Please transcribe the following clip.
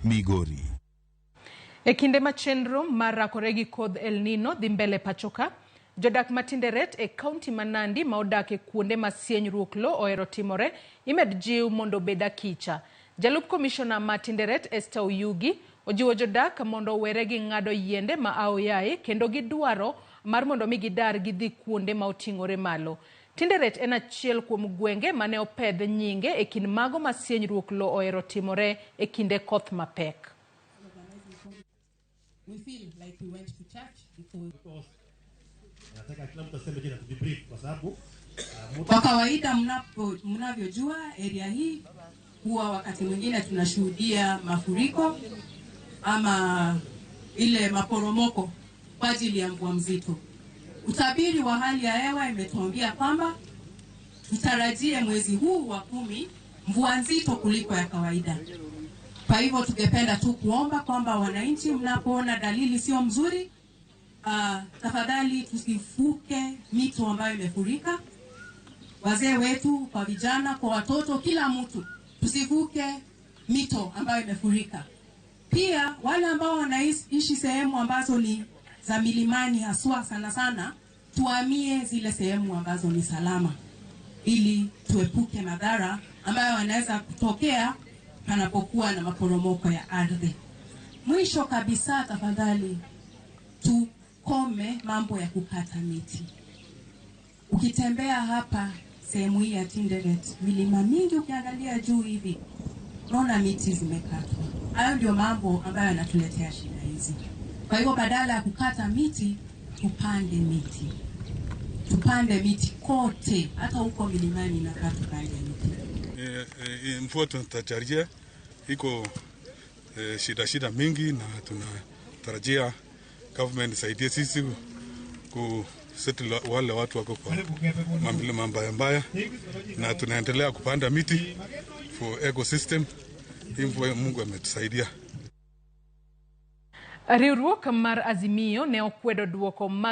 Migori. E kinde ma chenro mar rakore gi kodh El Nino dhi mbele pachoka, jodak ma Tinderet e kaunti ma Nandi ma odak e kuonde ma sienyruok lo ohero timore imed jiw mondo obed akicha. Jalup komishona ma Tinderet Esther Oyugi ojiwo jodak mondo owere gi ng'ado yiende ma aoyaye kendo gidwaro mar mondo mi gidar gidhi kuonde ma oting'ore malo. Tinderet en achiel kuom gwenge mane opedh nyinge e kind mago ma sienyruok lo ohero timore e kinde koth mapek. We feel like we went to church because Nataka kila mtu aseme jina tujibrief kwa sababu Kwa kawaida mnavyojua area hii huwa wakati mwingine tunashuhudia mafuriko ama ile maporomoko kwa ajili ya mvua mzito. Utabiri wa hali ya hewa imetuambia kwamba tutarajie mwezi huu wa 10 mvua nzito kuliko ya kawaida. Kwa hivyo tungependa tu kuomba kwamba wananchi, mnapoona dalili sio mzuri, tafadhali tusivuke mito ambayo imefurika. Wazee wetu, kwa vijana, kwa watoto, kila mtu tusivuke mito ambayo imefurika. Pia wale ambao wanaishi sehemu ambazo ni za milimani haswa sana sana, tuhamie zile sehemu ambazo ni salama ili tuepuke madhara ambayo yanaweza kutokea panapokuwa na maporomoko ya ardhi. Mwisho kabisa, tafadhali tukome mambo ya kukata miti. Ukitembea hapa sehemu hii ya Tinderet, milima mingi ukiangalia juu hivi, unaona miti zimekatwa. Hayo ndio mambo ambayo yanatuletea shida hizi. Kwa hivyo badala ya kukata miti, tupande miti. Tupande miti kote, hata huko milimani inafaa tupande miti. Mvua tunatarajia iko shida mingi, na tunatarajia government isaidie sisi ku settle wale watu wako kwa mambo mbaya mbaya, na tunaendelea kupanda miti for ecosystem. Hii mvua Mungu ametusaidia. Riwruok mar Azimio ne okwedo duoko mag